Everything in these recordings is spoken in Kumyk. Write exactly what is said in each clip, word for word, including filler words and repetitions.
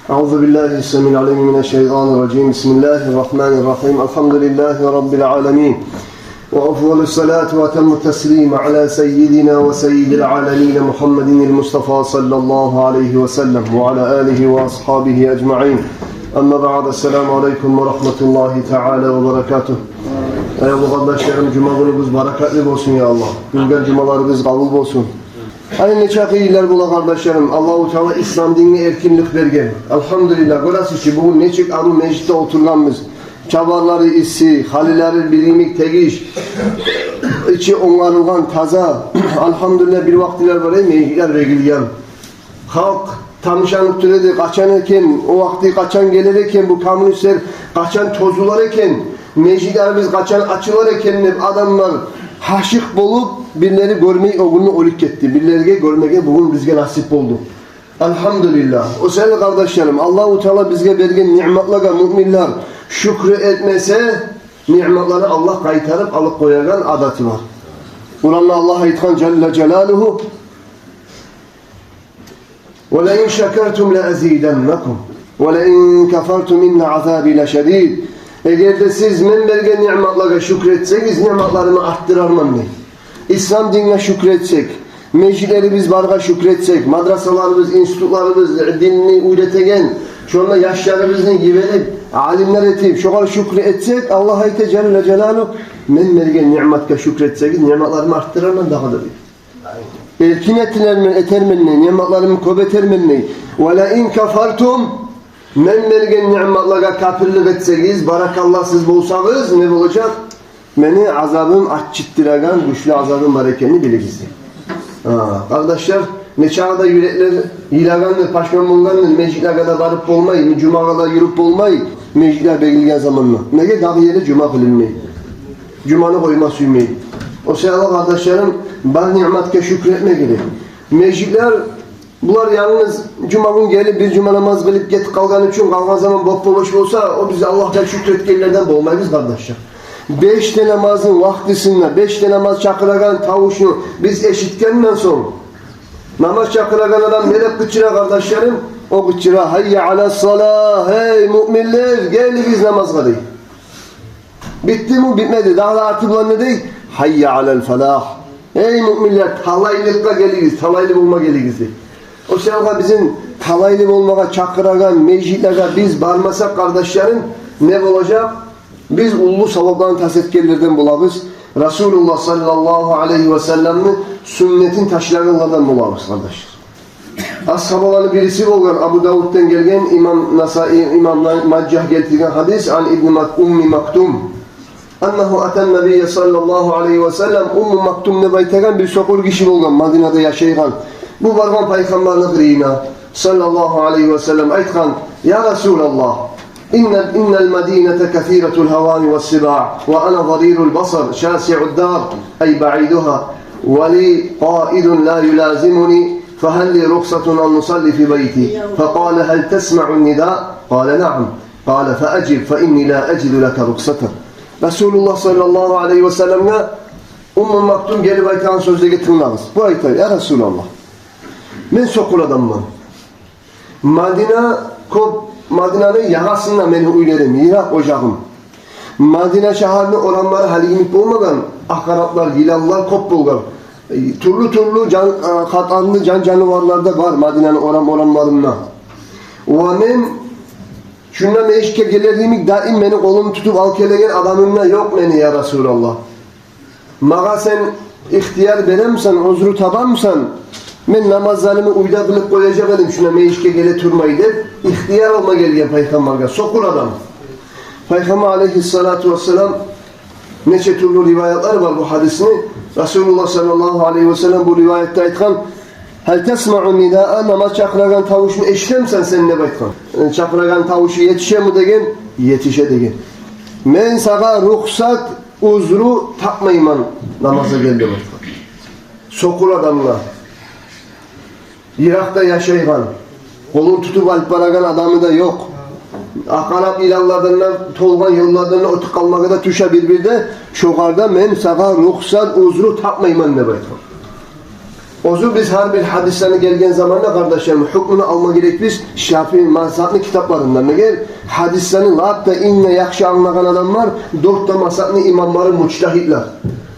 أعوذ بالله السميع العليم من الشيطان الرجيم. بسم الله الرحمن الرحيم. الحمد لله رب العالمين. وأفضل الصلاة وأتم التسليم على سيدنا وسيد العالمين محمد المصطفى صلى الله عليه وسلم وعلى آله وأصحابه أجمعين. أما بعد، السلام عليكم ورحمة الله تعالى وبركاته. Эй, уллу къардашларым, жума гюнюбюз баракатлы болсун, я Аллагь. Гюнлер, жумаларыбыз къабул болсун. Гьали нечакъы йыллар бола, къардашларым, Аллагьу Таала ислам динге эркинлик берген. Альгьамдулиллагь, гёресиз чи, бугюн нечик арив межитде олтургъанбыз. Чабарлары исси, халилери бир йимик тегиш, ичи онгарылгъан, таза. Альгьамдулиллагь, бир вакътилер бар эди, межитлер бегилген. Халкъ тамашанып тура эди, къачан экен, о вакъти къачан гелер экен, бу коммунистлер къачан тозулар экен, межитлерибиз къачан ачылар экен деп адамлар гьашыкъ болуп, бирлери гёрмей о гюнню оьлюп гетди. Бирлерине гёрмеге бугюн бизге насип болду. Альгьамдулиллагь. О саялы, къардашларым, Аллагьу Таала бизге берген ниъматлагъа муъминлер шюкюр этмесе, ниъматланы Аллагь къайтарып алып къоягъан адаты бар. Къуранда Аллагь айтгъан, жалла жалалугьу: «Ва ла ин шакартум ла азиданнакум, ва ла ин кафартум инна азаби ла шадид». Эгер де сиз мен берген ниъматлагъа шюкюр этсегиз, ниъматларымны артдырарман, дей. Ислам динге шюкюр этсек, межитлерибиз баргъа шюкюр этсек, мадрасаларыбыз, институтларыбыз, динни уьйретеген, шонда яшларыбызны йиберип, алимлер этип, шогъар шюкюр этсек, Аллагь айта, жалла жалалугьу: «Мен берген ниъматгъа шюкюр этсегиз, ниъматларымны артдырарман дагъы да», дей. Эркин этермен, этермен, дей, ниъматларымны кёп этермен, дей. «Ва ла ин кафартум», мен берген ниъматлагъа капирлик этсегиз, баракалласыз болсагъыз, не болажакъ? Мени азабым, ачытдырагъан гючлю азабым бар экенни билигиз, дей. Гьа, къардашлар, нечакъы да юреклер йылагъандыр, пашман болгъандыр, межитлеге де барып болмай, жумагъа да юрюп болмай, межитлер бегилген заманда. Неге? Дагъы ерде жума къылынмай. Жуманы къойма сюймей. О саялы, къардашларым, бар ниъматгъа шюкюр этме герек. Межитлер, булар янгыз жума гюн гелип, бир жума намаз къылып гетип къалгъан учун къалгъан заман боп-бош болса, о биз Аллагьгъа шюкюр этгенлерден болмайбыз, къардашлар. Беш де намазны вакътисинде, беш де намаз чакъырагъан тавушну биз эшитгенден сонг, намаз чакъырагъан адам не деп къычыра, къардашларым? О къычыра: «Гьайя ала салагь, гьей муъминлер, гелигиз намазгъа», дей. Битдими? Битмеди. Дагъы да арты булан не дей? «Гьайя алал фалагь». Эй муъминлер, талайлыкъгъа гелигиз, талайлы болма гелигиз, дей. О саялы бизин талайлы болмагъа чакъырагъан межитлеге биз бармасакъ, къардашларым, не болажакъ? Биз уллу савапланы тас этгенлерден болабыз. Расулуллагь саллаллагьу алайгьи ва салламны сюннетин ташлагъанлардан болабыз, къардашлар. Асгьабаланы бириси болгъан, Абу Давуддан гелген, имам Насаи, имам Мажжагь гелтирген гьадис, ан ибни Мак-, Умми Мактум. Аннагьу атан набийя саллаллагьу алайгьи ва саллам, Умму Мактум деп айтагъан бир сокъур гиши болгъан, Мадинада яшайгъан. Бу баргъан Пайхаммарны къырыйына, саллаллагьу алайгьи ва саллам, айтгъан: «Я Расулаллагь, инна, иннал мадината касиратул гьавани вас сибаъ, ва ана зарирул басар, шасиъуд дар, ай баъидугьа, ва ли къаидун ла юлазимуни, фагьал ли рухсатун ан усалли фи байти?» Факъала: «Гьал тасмаъу нида?» Къала: «Наъам». Къала: «Фаажиб, фа инни ла ажиду лака рухсатан». Расулуллагь саллаллагьу алайгьи ва салламгъа Умму Мактум гелип айтагъан сёзлеге тынглагъыз. Бу айта: «Я Расулаллагь, мен сокъур адамман. Мадина кёп, Мадинаны ягъасында мени уьйлерим, йыракъ ожагъым. Мадина шагьарны орамлары гьали йимик болмагъан, акъараплар, йыланлар кёп болгъан. Тюрлю-тюрлю жан, а, къатарлы жан-жаныварлар да бар Мадинаны орам-орамларында. Ва мен шунда межитге гелер йимик даим мени къолум тутуп алып гелеген адамым да ёкъ мени, я Расулаллагь. Магъа сен ихтияр беремисен, узру табамысан, мен намазларымны уьйде къылып къояжакъ эдим, шунда межитге геле турмай», — деп ихтияр алма гелген Пайхаммаргъа сокъур адам. Пайхаммар алайгьиссалату вассалам, нече тюрлю риваятлар бар бу гьадисни. Расулуллагь саллаллагьу алайгьи ва саллам бу риваятда айтгъан: «Гьал тасмаъу нидаа, намаз чакъырагъан тавушну эшитемисен сен?» — деп айтгъан. Э, чакъырагъан тавушу етишеми деген? Етише деген. «Мен сагъа рухсат, узру тапмайман, намазгъа гел», — деп айтгъан. Сокъур адамгъа, йыракъда яшайгъан, къолун тутуп алып барагъан адамы да ёкъ. Акъарап, йыланлардан да толгъан ёллардан да оьтюп къалмагъа да тюше бир-бирде. Шогъар да «мен сагъа рухсат, узру тапмайман» деп айтгъан. Оьзю биз гьар бир гьадислени гелген заманда, къардашларым, гьукмуну алма герекбиз Шафии мазгьабны китапларындан. Неге? Гьадислени лап да инг де яхшы англагъан адамлар дёрт де мазгьабны имамлары, мужтагьидлер.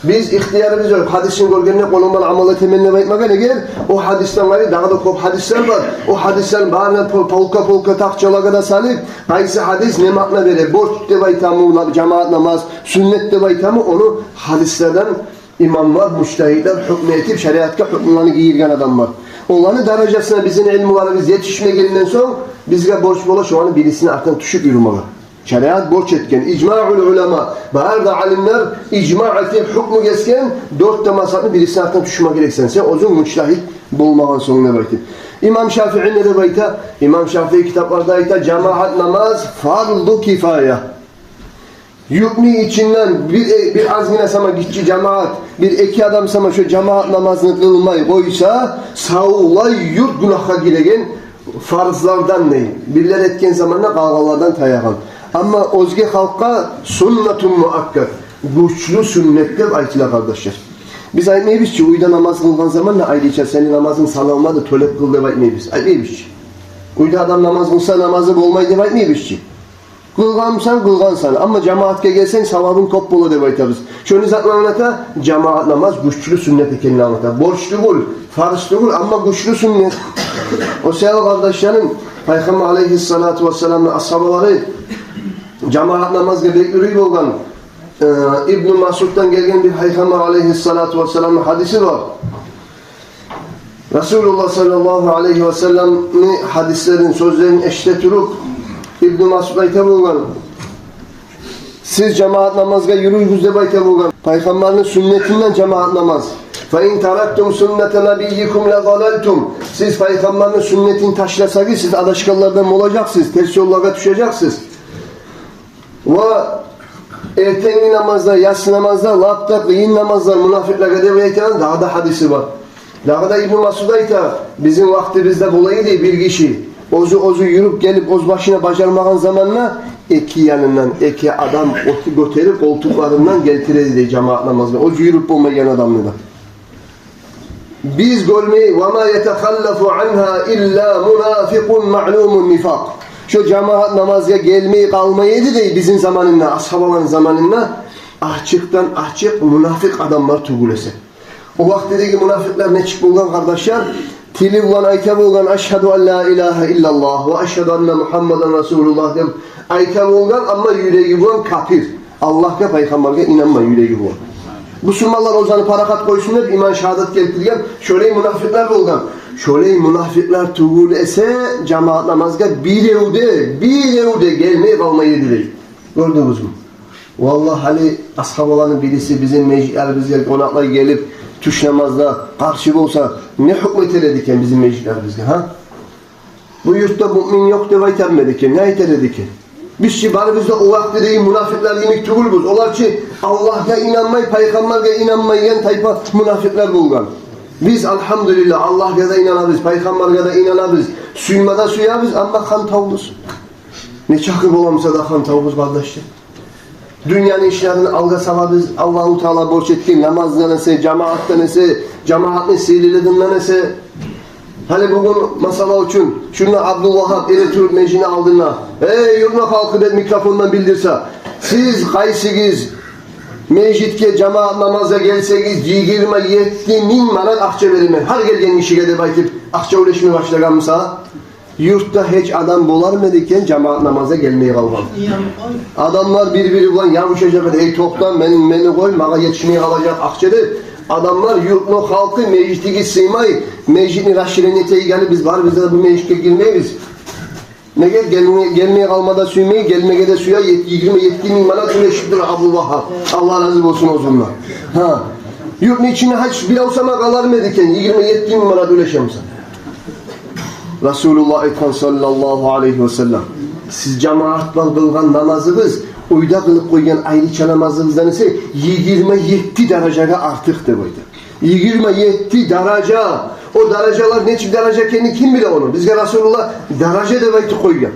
Биз ихтиярыбыз ёкъ гьадисни гёргенде къолумдан амал этемен деп айтмагъа. Неге? О гьадисден къайры дагъы да кёп гьадислер бар. О гьадислени барын да пол-, полка-полка, тахчалагъа да салып, къайсы гьадис не маъна бере, борч деп айтамы, жамаат намаз, сюннет деп айтамы, ону гьадислерден имамлар, мужтагьидлер гьукму этип, шариатгъа гьукмуланы гийирген адамлар. Оланы даражасына бизин илмуларыбыз етишмегенден сонг, бизге борч бола шоланы бирисини артындан тюшюп юрюмеге. Шариат борч этген, ижмаъул улама, бары да алимлер ижмаъ этип, гьукму гесген, дёрт де мазгьабны бирисини артындан тюшме герексен, сен оьзюнг мужтагьид болмагъан сонг деп айтып. Имам Шафии не деп айта? Имам Шафии китапларда айта: жамаат намаз фарзу кифая. Юртну ичинден бир, э, бир азгъына сама гиччи жамаат, бир-эки адам сама шо жамаат намазны къылмай къойса, савлай юрт гюнагьгъа гиреген фарзлардан дей. Бирлер этген заманда къалгъанлардан таягъан. Амма оьзге халкъгъа суннатун муаккад, гючлю сюннет деп айтыла, къардашлар. Биз айтмайбыз чы, уьйде намаз къылгъан заманда айрыча сени намазынг саналмады, тёлеп къыл деп айтмайбыз. Айтмайбыз чы. Уьйде адам намаз къылса, намазы болмай деп айтмайбыз чы. Къылгъансан, къылгъансан. Амма жамаатгъа гелсенг, савабынг кёп бола деп айтабыз. Шону затын англата, жамаат намаз гючлю сюннет экенин англата. Борч тюгюл, фарз тюгюл, амма гючлю сюннет. О саялы, къардашларым, Пайхаммар алейгьиссалату вассаламны асгьабалары жамаат намазгъа бек юрюй болгъан. Э, Ибну Масъуддан гелген бир Пайхаммар алейгьиссалату вассаламны гьадиси бар. Расулуллагь саллаллагьу алейгьи ва салламны гьадислерин, сёзлерин эшите туруп, Ибну Масъуд айта болгъан: «Сиз жамаат намазгъа юрюйгюз», — деп айта болгъан. Пайхаммарны сюннетинден жамаат намаз. «Фа ин тарактум сунната набиййикум ла далалтум». Сиз Пайхаммарны сюннетин ташласагъыз, сиз адашгъанлардан болажакъсыз, терс ёллагъа тюшежексиз. Ва эртенги намазда, яссы намазда, лап да къыйын намазлар мунафикълагъа деп айтагъан дагъы да гьадиси бар. Дагъы да Ибну Масъуд айта: «Бизин вакътибизде бола эди бир гиши, оьзю, оьзю юрюп гелип, оьз башына бажармагъан заманда эки янындан эки адам от-, гётерип, къолтукъларындан гелтире эди, дей, жамаат намазгъа, оьзю юрюп болмайгъан адамны да». Биз гёрмей, «ва ма ятахаллафу ангьа илла мунафикъун маълумун нифакъ». Шо жамаат намазгъа гелмей къалмай эди, дей, бизин заманында, асгьабаланы заманында, ачыкъдан ачыкъ мунафикъ адамлар тюгюл эсе. О вакътидеги мунафикълар нечик болгъан, къардашлар? Тили булан айта болгъан: «Ашгьаду ан ла илагьа иллаллагь ва ашгьаду анна Мугьаммадан расулуллагь», — деп айта болгъан, амма юреги булан капир. Аллагьгъа, Пайхаммаргъа инанмай юреги булан. Бусурманлар оьзлени парахат къойсун деп, иман шагьадат гелтирген шолай мунафикълар болгъан. Шолай мунафикълар тюгюл эсе, жамаат намазгъа бирев де, бирев де гелмей къалмай эди, дей. Гёрдюгюзмю? Валлагь, гьали асгьабаланы бириси бизин межитлерибизге къонакълай гелип, тюш намазда къаршы болса, не гьукму этер эди экен бизин межитлерибизге, гьа? «Бу юртда муъмин ёкъ», — деп айтармы эди экен, не айтар эди экен? Биз чи барыбыз да о вакътидеги мунафикълар йимик тюгюлбюз. Олар чи Аллагьгъа инанмай, Пайхаммаргъа инанмайгъан тайпа мунафикълар болгъан. Биз, алгьамдулиллагь, Аллагьгъа да инанабыз, Пайхаммаргъа да инанабыз, сюйме де сюебиз, амма хантавбуз. Не чакъы боламыса да хантавбуз, къардашлар. Дюньяны ишлерин алгъа салабыз, Аллагьу Таала борч этген намаздан эсе, жамаатдан эсе, жамаатны сыйлылыгъындан эсе. Гьали бугюн, масала учун, шунда Абдулвагьап эре туруп межитни алдында: «Эй, юртну халкъы», — деп микрофондан билдирсе: «Сиз къайсыгъыз межитге жамаат намазгъа гелсегиз, йигирма етти минг манат акъча беремен гьар гелген гишиге», — деп айтып, акъча уьлешме башлагъан буса, юртда гьеч адам болармы эди экен жамаат намазгъа гелмей къалгъан? Адамлар бир-бири булан ябушажакъ эди: «Эй, токъта, мен, мени къой, магъа етишмей къалажакъ акъча», — деп. Адамлар, юртну халкъы межитге сыймай, межитни расширение этейик, гьали биз барыбыз да бу межитге гирмейбиз. Неге? Гелме-, гелмей къалма да сюймей, гелмеге де сюе, ет-, йигирма етти минг манат уьлешип тура Абдулвагьап. Аллагь рази болсун оьзюнден. Гьа. Юртну ичинде гьеч бирев сама къалармы эди экен, йигирма етти минг манат уьлешемиса? Расулуллагь айтгъан, саллаллагьу алайгьи ва саллам: «Сиз жамаат булан къылгъан намазыгъыз, уьйде къылып къойгъан айрыча намазыгъыздан эсе йигирма етти даражагъа артыкъ», — деп айта. Йигирма етти даража. О даражалар нечик даража экенин ким биле ону? Бизге Расулуллагь даража деп айтып къойгъан.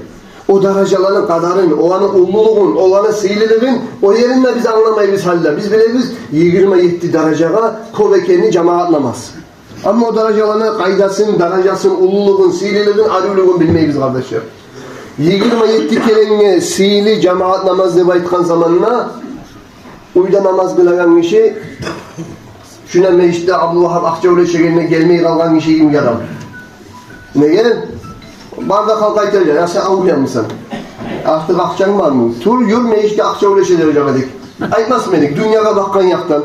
О даражаланы къадарын, оланы уллулугъун, оланы сыйлылыгъын, о ерин де биз англамайбыз гьали де. Биз билебиз йигирма етти даражагъа кёп экенин жамаат намаз. Амма о даражаланы къайдасын, даражасын, уллулугъун, сыйлылыгъын, аривлюгюн билмейбиз, къардашлар. Йигирма етти керенге сыйлы жамагьат намаз деп айтгъан заманда, уьйде намаз къылагъан гиши, шунда межитде Абдулвагьап акъча уьлешегенде гелмей къалгъан гиши йимик адам. Неге? Бары да халкъ айтажакъ: «Я, сен авлиямысан? Артыкъ акъчанг бармы? Тур, юр, межитге акъча уьлеше», — дежек эдик. Айтмасмы эдик, дюньягъа бакъгъан якъдан?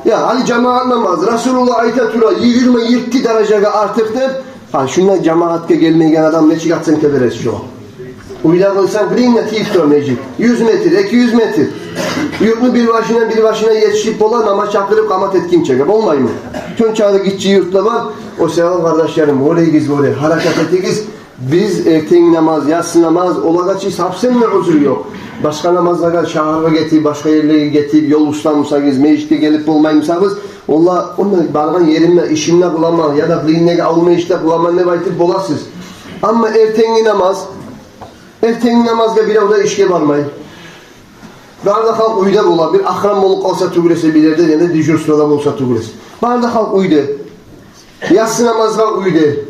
Я, гьали жамагьат намаз, Расулуллагь айта тура, йигирма етти даражагъа артыкъ деп. Гьа, шунда жамагьатгъа гелмейген адам нечик оценка бересиз шогъар? Уьйде къылсанг, къырыйына тийип тура межит. Юз метр, эки юз метр. Юртну бир башындан бир башына етишип бола, намаз чакъырып къамат этгинчеге. Болмаймы? Шончакъы гиччи юртлар бар. О себепли, къардашларым, волегиз, воле, гьаракат этигиз. Биз эртенги намаз, яссы намаз, олагъа чы совсем де узур ёкъ. Башгъа намазлагъа, шагьаргъа гетип, башгъа ерлеге гетип, ёл уста бусагъыз, межитге гелип болмай бусагъыз, олар, онда баргъан еримде, ишимде къыламан, яда къырыйындагъы авул межитде къыламан деп айтып боласыз. Амма эртенги намаз, эртенги намазгъа бирев де ишге бармай. Бары да халкъ уьйде бола, бир охрана болуп къалса тюгюл эсе, бир ерде, яда дежурствода болса тюгюл эсе. Бары да халкъ уьйде. Яссы намазгъа уьйде.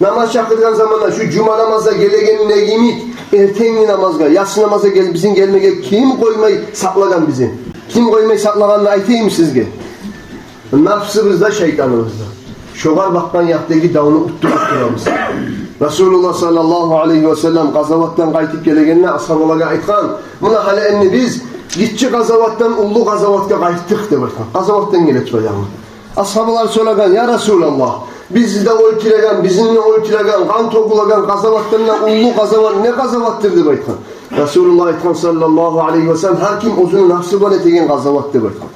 Намаз чакъыргъан заманда, шу жума намазгъа гелегенде йимик, эртенги намазгъа, яссы намазгъа гел-, бизин гелмеге ким къоймай сакълагъан бизин? Ким къоймай сакълагъанны айтайым сизге. Напсыбыз да, шайтаныбыз да. Шогъар бакъгъан якъдагъы давну утдуруп турабыз. Расулуллагь саллаллагьу алайгьи ва саллам къазаватдан къайтып гелегенде асгьабалагъа айтгъан: «Муна гьали энни биз гиччи къазаватдан уллу къазаватгъа къайтдыкъ», — деп айтгъан. Къазаватдан геле тура янгы. Асгьабалар сорагъан: «Я Расулаллагь, бизин де оьлтюреген, бизин де оьлтюреген, къан тёгюлеген къазаватдан да уллу къазават не къазаватдыр?» — деп айтгъан. Расулуллагь айтгъан саллаллагьу алайгьи ва саллам: «Гьар ким оьзюню напсы булан этеген къазават», — деп айтгъан.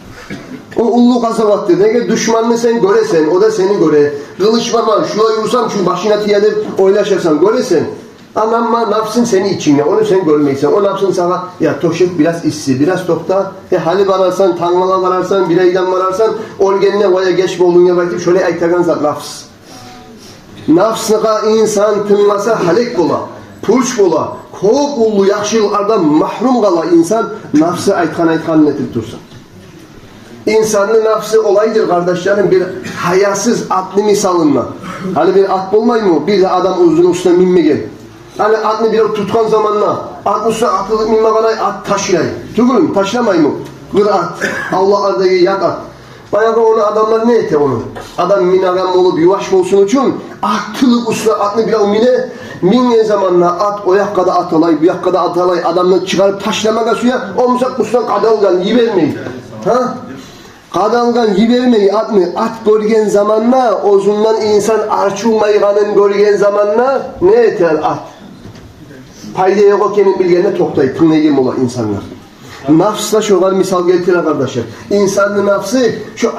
О уллу къазаватдыр. Неге? Душманны сен гёресен, о да сени гёре. Къылыч бар, шулай урсам, шу башына тие деп ойлашасан, гёресен. Амма напсынг сени ичингде, ону сен гёрмейсен. О напсынг сагъа: «Я, тёшек бираз исси, бираз токъта. Э, гьали барарсан, тангала барарсан, бир айдан барарсан, оьлгенде, вая, геч болдунг», — деп айтып, шолай айтагъан зат напс. Напсгъа инсан тынмаса, гьалек бола, пуч бола, кёп уллу яхшылыкълардан магьрюм къала инсан, напсы айтгъан-айтгъанын этип турса. Инсанны напсы олайдыр, къардашларым, бир гьаясыз атны мисалында. Гьали бир ат болмаймы, бир де адам оьзюню уьстюне минмеген? Гьали атны бирев тутгъан заманда, атны уьстюне атылып минме къарай, ат ташлай. Тюгюлмю, ташламаймы? Къыр ат, авлакъдагъы ят ат. Баягъы ону адамлар не эте ону? Адам минеген болуп, юваш болсун учун, атылып уьстюне атны бирев мине, минген заманда ат о якъгъа да аталай, бу якъгъа да аталай, адамны чыгъарып ташламагъа сюе, о буса уьстюнден къадалгъан, йибермей. Гьа? Къадалгъан, йибермей атны. Ат гёрген заманда, оьзюнден инсан арчылмайгъанын гёрген заманда не этер ат? Пайда ёкъ экенин билгенде токътай, тынглайгъан бола инсангъа. Напс да шогъар мисал гелтире, къардашлар. Инсанны напсы шо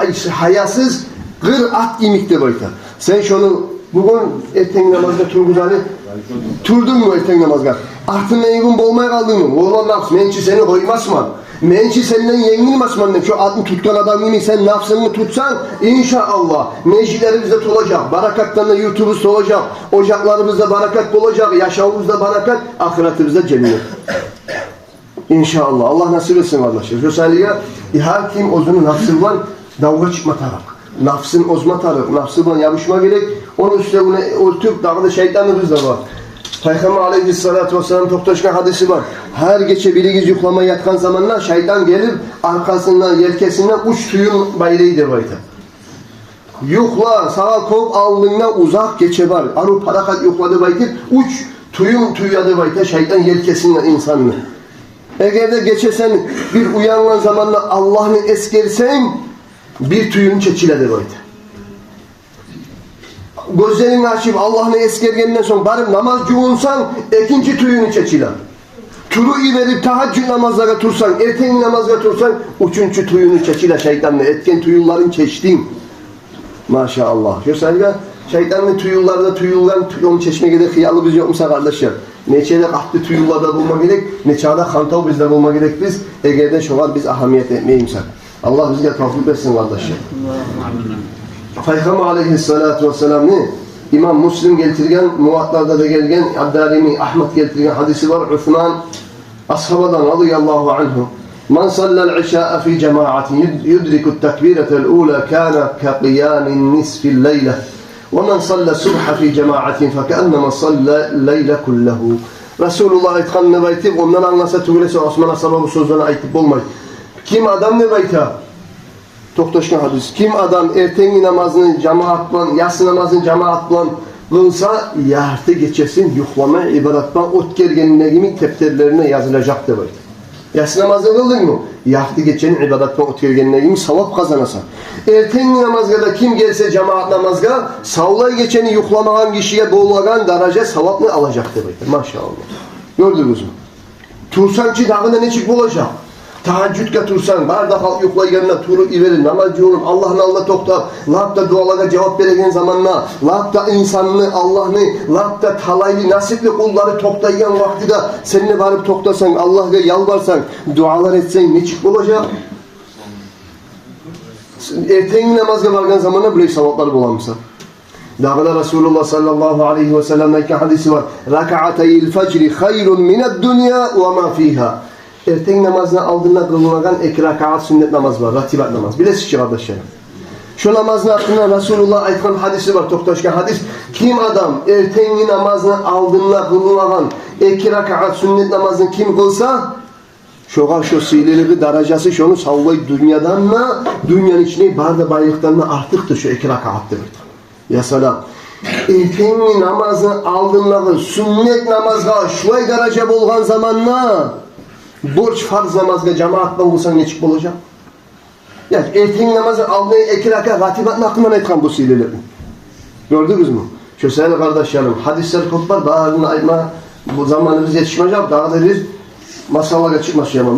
гьаясыз къыр ат йимик деп айта. Сен шону бугюн эртенги намазгъа тургъуз гьали. Турдунгму эртенги намазгъа? Артындан югюн болмай къалдынгмы? Валлагь, напс, мен чи сени къоймасман, мен чи сенден енгилмесмен деп, шо атны тутгъан адам йимик сен напсынгны тутсанг, иншааллагь, межитлерибиз де толажакъ, баракатдан да юртубуз толажакъ, ожакъларыбызда баракат болажакъ, яшавубузда баракат, ахыратыбызда женнет. Иншааллагь, Аллагь насип этсин, къардашлар. Шо саялы гьар ким оьзюню напсы булан давгъа чыкъма тарыкъ. Напсын озма тарыкъ, напсы булан ябушма герек. Ону уьстевюне оьртюп, дагъы да шайтаныбыз да бар. Пайхаммар алайгьиссалату вассалам токъташгъан гьадиси бар. Гьар гече биригиз юхламай ятгъан заманда шайтан гелип, аркъасындан, елкесинден уьч тююн байлай деп айта. Юхла, сагъа кёп алдынгда узакъ гече бар. Арив парахат юхла деп айтып, уьч тююн тюе деп айта шайтан елкесинден инсанны. Эгер де гече сен бир уянгъан заманда Аллагьны эсгерсенг, бир тююнг чечиле деп айта. Гёзлеринг ачып, Аллагьны эсгергенден сонг барып намаз жувунсанг, экинчи тююнг чечиле. Туруп йиберип, тагьажжуд намазлагъа турсанг, эртенги намазгъа турсанг, уьчюнчю тююнг чечиле, шайтанны этген тююнлерин чечдинг. Машааллагь. Шо саялы шайтанны тююнлери де тююлген, тююн чечмеге де хыялыбыз ёкъ буса, къардашлар. Нече де къатты тююнлар да болма герек, нече де хантав биз де болма герекбиз, эгер де шогъар биз агьамият этмей бусакъ. Аллагь бизге тавфикъ берсин, къардашлар. Пайхаммар алайгьиссалату вассаламны имам Муслим гелтирген, Муваттада да гелген, Ад-Дарими, Агьмад гелтирген гьадиси бар. Усман асгьабадан, радияллагьу ангьу, من صلى العشاء في جماعة يد-، يدرك التكبيرة الأولى كان كقيام نصف الليلة، ومن صلى الصبح في جماعة فكأنما صلى الليل كله. Расулуллагь айтгъан деп айтып, ондан англаса тюгюл эсе, Осман асгьаба бу сёзлени айтып болмай. Ким адам деп айта, токъташгъан гьадис, ким адам эртенги намазны жамаат булан, яссы намазны жамаат булан къылса, ярты гечесин юхламай ибадат булан оьтгергенни йимик тептерлерине язылажакъ деп айта. Яссы намазны къылдынгмы? Ярты гечени ибадат булан оьтгергенни йимик савап къазанасан. Эртенги намазгъа да ким гелсе жамаат намазгъа, савлай гечени юхламагъан гишиге болагъан даража савапны алажакъ деп айта. Машаллагь. Гёрдюгюзмю? Турсанг чы дагъы да нечик болажакъ? Тагьажжудгъа турсанг, бары да халкъ юхлайгъанда туруп йиберип, намаз жувунуп, Аллагьны алдында токътап, лап да дуалагъа жавап береген заманда, лап да инсанны, Аллагьны лап да талайлы, насипли къуллары токътайгъан вакътиде сен де барып токътасанг, Аллагьгъа ялбарсанг, дуалар этсенг, нечик болажакъ? Эртенги намазгъа баргъан заманда булай саваплар боламыса? Дагъы да Расулуллагь саллаллагьу алайгьи ва салламны айтгъан гьадиси бар: ركعتي الفجر خير من الدنيا وما فيها. Эртенг намазны алдында къылынагъан эки ракаат сюннет намаз бар, ратибат намаз. Билесиз чи, къардашлар. Шо намазны гьакъында Расулуллагь айтгъан гьадиси бар, токъташгъан гьадис. Ким адам эртенги намазны алдында къылынагъан эки ракаат сюннет намазны ким къылса, шогъар шо сыйлылыгъы, даражасы шону савлай дюньядан да, дюньяны ичиндеги бары да байлыкъдан да артыкъдыр шо эки ракаат деп айтгъан. Я салам. Эртенги намазны алдындагъы сюннет намазгъа шулай даража болгъан заманда, борч, фарз намазгъа жамаат булан къылсанг нечик болажакъ? Я, эртенги намазны алдындагъы эки ракаат ратибатны гьакъындан айтгъан бу сыйлылыкъны. Гёрдюгюзмю? Шо саялы, къардашларым, гьадислер кёп бар, барын айтма бу заманыбыз етишмежек, дагъы да бир масъалагъа чыкъмас яман.